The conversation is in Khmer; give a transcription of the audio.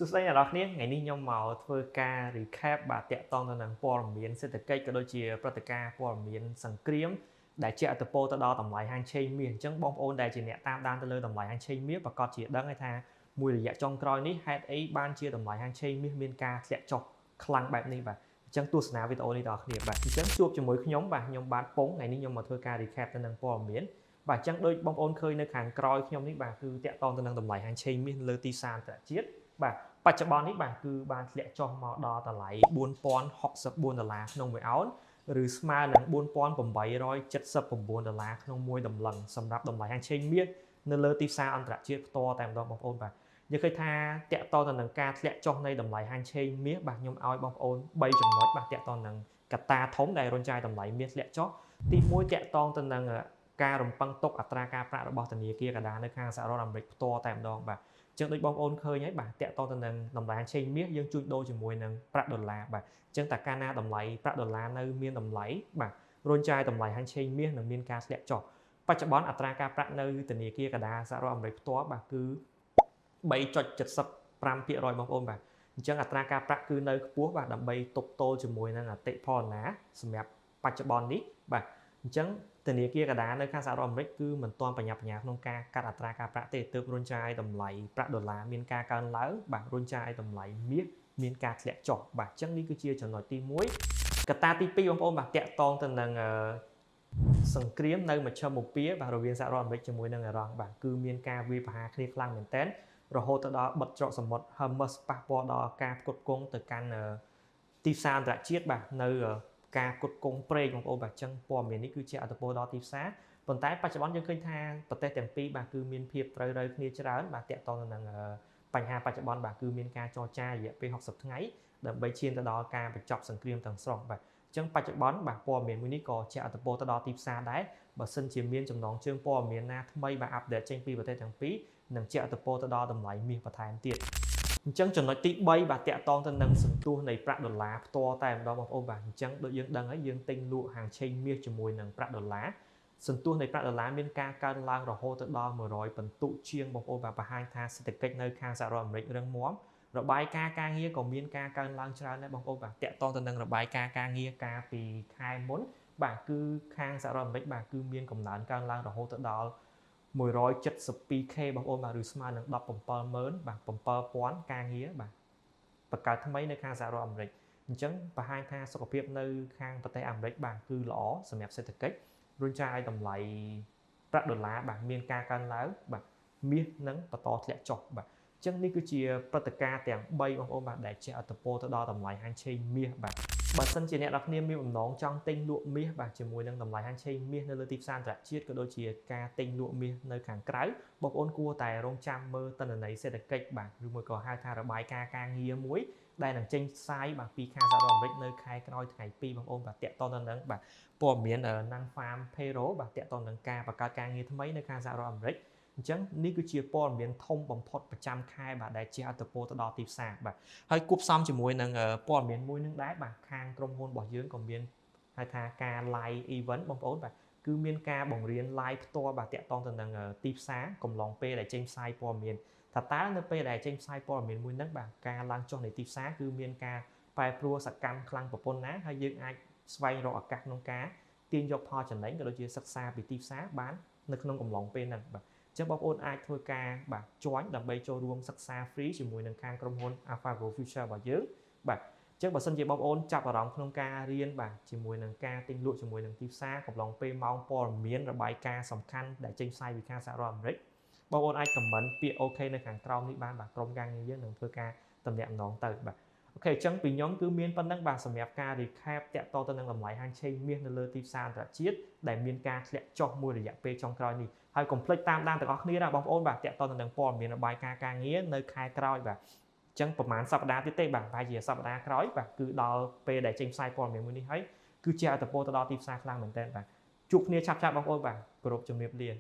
សួស្តីអ្នកនរគ្នាថ្ងៃនេះខ្ញុំមកធ្វើការ recap បាទតាក់ទងទៅនឹងព័ត៌មានសេដ្ឋកិច្ចក៏ដូចជាព្រឹត្តិការណ៍ព័ត៌មានសង្គ្រាមដែលជះឥទ្ធិពលទៅដល់តម្លៃហាងឆេងមាសអញ្ចឹងបងប្អូនដែលជាអ្នកតាមដានទៅលើតម្លៃហាងឆេងមាសប្រាកដជាដឹងហើយថាមួយរយៈចុងក្រោយនេះហេតុអីបានជាតម្លៃហាងឆេងមាសមានការធ្លាក់ចុះខ្លាំងបែបនេះបាទអញ្ចឹងទស្សនាវីដេអូនេះដល់គ្នាបាទអញ្ចឹងជួបជាមួយខ្ញុំបាទខ្ញុំបាទពងថ្ងៃនេះខ្ញុំមកធ្វើការ recap ទៅនឹងព័ត៌មានបាទអញ្ចឹងដូចបងប្អូនឃើញនៅខាងក្រោយខ្ញុំនេះបាទគឺតាក់ទងទៅនឹងតម្លៃហាងឆេងមាសលើទីផ្សារអន្តរជាតិបាទបច្ចុប្បន្ននេះបាទគឺបានធ្លាក់ចុះមកដល់តម្លៃ4064ដុល្លារក្នុងមួយអោនឬស្មើនឹង4879ដុល្លារក្នុងមួយតម្លឹងសម្រាប់តម្លៃហាងឆេងមាសនៅលើទីផ្សារអន្តរជាតិផ្ទាល់តែម្ដងបងប្អូនបាទយើងឃើញថាតាក់ទងទៅនឹងការធ្លាក់ចុះនៃតម្លៃហាងឆេងមាសបាទខ្ញុំឲ្យបងប្អូន3ចំណុចបាទតាក់ទងនឹងកត្តាធំដែលរុញចាយតម្លៃមាសធ្លាក់ចុះទី1តាក់ទងទៅនឹងការរំពឹងទុកអត្រាការប្រាក់របស់ធនាគារកណ្ដាលនៅខាងសហរដ្ឋអាមេរិកផ្ទាល់តែម្ដងបាទចឹងដូចបងប្អូនឃើញហើយបាទតាក់ទងទៅនឹងតម្លៃឆេងមាសយើងជួញដូរជាមួយនឹងប្រាក់ដុល្លារបាទអញ្ចឹងតែកាលណាតម្លៃប្រាក់ដុល្លារនៅមានតម្លៃបាទរុញចាយតម្លៃហាងឆេងមាសនឹងមានការធ្លាក់ចុះបច្ចុប្បន្នអត្រាការប្រាក់នៅធនាគារកណ្ដាលសហរដ្ឋអាមេរិកផ្ទាល់បាទគឺ3.75%បងប្អូនបាទអញ្ចឹងអត្រាការប្រាក់គឺនៅខ្ពស់បាទដើម្បីទប់ទល់ជាមួយនឹងអតិផរណាសម្រាប់បច្ចុប្បន្ននេះបាទអញ្ចឹងធនាគារកណ្ដាលនៅខាងសហរដ្ឋអាមេរិកគឺមិនទាន់បញ្ញាបញ្ញាក្នុងការកាត់អត្រាការប្រាក់ទេទើបរុញច្រាយតម្លៃប្រាក់ដុល្លារមានការកើនឡើងបាទរុញច្រាយតម្លៃមាសមានការធ្លាក់ចុះបាទអញ្ចឹងនេះគឺជាចំណុចទី1កត្តាទី2បងប្អូនបាទតាក់ទងទៅនឹងសង្គ្រាមនៅមជ្ឈិមបូព៌ាបាទរវាងសហរដ្ឋអាមេរិកជាមួយនឹងអ៊ីរ៉ង់បាទគឺមានការវាយប្រហារគ្នាខ្លាំងមែនទែនរហូតទៅដល់បិទច្រកសមុទ្រ Hormuz ប៉ះពាល់ដល់ការផ្គត់ផ្គង់ទៅកាន់ទីផ្សារអន្តរជាតិបាទនៅការផ្គត់ផ្គង់ប្រេងបងប្អូនបាទអញ្ចឹងព័ត៌មាននេះគឺជាឥទ្ធិពលដល់ទីផ្សារប៉ុន្តែបច្ចុប្បន្នយើងឃើញថាប្រទេសទាំងពីរបាទគឺមានភាពត្រូវរ៉ូវគ្នាច្រើនបាទតាក់ទងទៅនឹងបញ្ហាបច្ចុប្បន្នបាទគឺមានការចរចារយៈពេល60ថ្ងៃដើម្បីឈានទៅដល់ការបញ្ចប់សង្គ្រាមទាំងស្រុងបាទអញ្ចឹងបច្ចុប្បន្នបាទព័ត៌មានមួយនេះក៏ជះឥទ្ធិពលទៅដល់ទីផ្សារដែរបើសិនជាមានចំណងជើងព័ត៌មានណាថ្មីបាទ update ចេញពីប្រទេសទាំងពីរនឹងជះឥទ្ធិពលទៅដល់តម្លៃមាសបន្ថែមទៀតអញ្ចឹងចំណុចទី3បាទតាក់ទងទៅនឹងសន្ទុះនៃប្រាក់ដុល្លារផ្ទាល់តែម្ដងបងប្អូនបាទអញ្ចឹងដូចយើងដឹងហើយយើងទិញលក់ហាងឆេងមាសជាមួយនឹងប្រាក់ដុល្លារសន្ទុះនៃប្រាក់ដុល្លារមានការកើនឡើងរហូតទៅដល់100ពិន្ទុជាងបងប្អូនបាទបង្ហាញថាសេដ្ឋកិច្ចនៅខាងសហរដ្ឋអាមេរិករឹងមាំរបាយការណ៍ការងារក៏មានការកើនឡើងច្រើនដែរបងប្អូនបាទតាក់ទងទៅនឹងរបាយការណ៍ការងារកាលពីខែមុនបាទគឺខាងសហរដ្ឋអាមេរិកបាទគឺមានកំណើនកើនឡើងរហូតទៅដល់ 172K បងប្អូនបាទឬស្មើនឹង170,000បាទ7000ការងារបាទបង្កើតថ្មីនៅខាងសហរដ្ឋអាមេរិកអញ្ចឹងបង្ហាញថាសុខភាពនៅខាងប្រទេសអាមេរិកបាទគឺល្អសម្រាប់សេដ្ឋកិច្ចរុញច្រានឲ្យតម្លៃប្រាក់ដុល្លារបាទមានការកើនឡើងបាទមាសនឹងបន្តធ្លាក់ចុះបាទអញ្ចឹងនេះគឺជាព្រឹត្តិការណ៍ទាំង3បងប្អូនបាទដែលជះឥទ្ធិពលទៅដល់តម្លៃហាងឆេងមាសបាទបើសិនជាអ្នកនរគ្នាមានបំណងចង់ទិញលក់មាសបាទជាមួយនឹងតម្លៃហាងឆេងមាសនៅលើទីផ្សារអន្តរជាតិក៏ដូចជាការទិញលក់មាសនៅខាងក្រៅបងប្អូនគួរតែរងចាំមើលទិន្នន័យសេដ្ឋកិច្ចបាទឬមួយក៏ហៅថារបាយការណ៍ការងារមួយដែលនឹងចេញផ្សាយបាទពីខាងសហរដ្ឋអាមេរិកនៅខែក្រោយថ្ងៃ2បងប្អូនបាទតាក់ទងទៅនឹងបាទព័ត៌មាន Non Farm Payroll បាទតាក់ទងនឹងការបង្កើតការងារថ្មីនៅខាងសហរដ្ឋអាមេរិកអញ្ចឹងនេះគឺជាព័ត៌មានធំបំផុតប្រចាំខែបាទដែលជះឥទ្ធិពលទៅដល់ទីផ្សារបាទហើយគួបផ្សំជាមួយនឹងព័ត៌មានមួយនឹងដែរបាទខាងក្រុមហ៊ុនរបស់យើងក៏មានហៅថាការ live event បងប្អូនបាទគឺមានការបង្រៀន live ផ្ទាល់បាទតាក់ទងទៅនឹងទីផ្សារកំឡុងពេលដែលចេញផ្សាយព័ត៌មានថាតើនៅពេលដែលចេញផ្សាយព័ត៌មានមួយហ្នឹងបាទការឡើងចុះនៃទីផ្សារគឺមានការប្រែប្រួលសកម្មខ្លាំងប្រពន្ធណាហើយយើងអាចស្វែងរកឱកាសក្នុងការទាញយកផលចំណេញក៏ដូចជាសិក្សាពីទីផ្សារបាននៅក្នុងកំឡុងពេលហ្នឹងបាទចឹងបងប្អូនអាចធ្វើការបាទ join ដើម្បីចូលរួមសិក្សា free ជាមួយនឹងខាងក្រុមហ៊ុន AlphaGo Future របស់យើងបាទចឹងបើសិនជាបងប្អូនចាប់អារម្មណ៍ក្នុងការរៀនបាទជាមួយនឹងការទិញលក់ជាមួយនឹងទីផ្សារកំឡុងពេលម៉ោងព័ត៌មានរបាយការណ៍សំខាន់ដែលចេញផ្សាយពីខាងសហរដ្ឋអាមេរិកបងប្អូនអាច comment ពាក្យ OK នៅខាងក្រោមនេះបានបាទក្រុមការងារយើងនឹងធ្វើការតំណាក់ម្ដងទៅបាទ OK អញ្ចឹងពីខ្ញុំគឺមានប៉ុណ្ណឹងបាទសម្រាប់ការ recap តាក់ទងទៅនឹងតម្លៃហាងឆេងមាសនៅលើទីផ្សារអន្តរជាតិដែលមានការធ្លាក់ចុះមួយរយៈពេលចុងក្រោយនេះហើយកុំភ្លេចតាមដានទាំងអស់គ្នាណាបងប្អូនបាទតាក់ទងទៅនឹងព័ត៌មានរបាយការណ៍ការងារនៅខែក្រោយបាទអញ្ចឹងប្រហែលសប្តាហ៍ទៀតទេបាទប្រហែលជាសប្តាហ៍ក្រោយបាទគឺដល់ពេលដែលចេញផ្សាយព័ត៌មានមួយនេះហើយគឺជាឥទ្ធិពលទៅដល់ទីផ្សារខ្លាំងមែនទែនបាទជួបគ្នាឆាប់ៗបងប្អូនបាទគោរពជំរាបលា។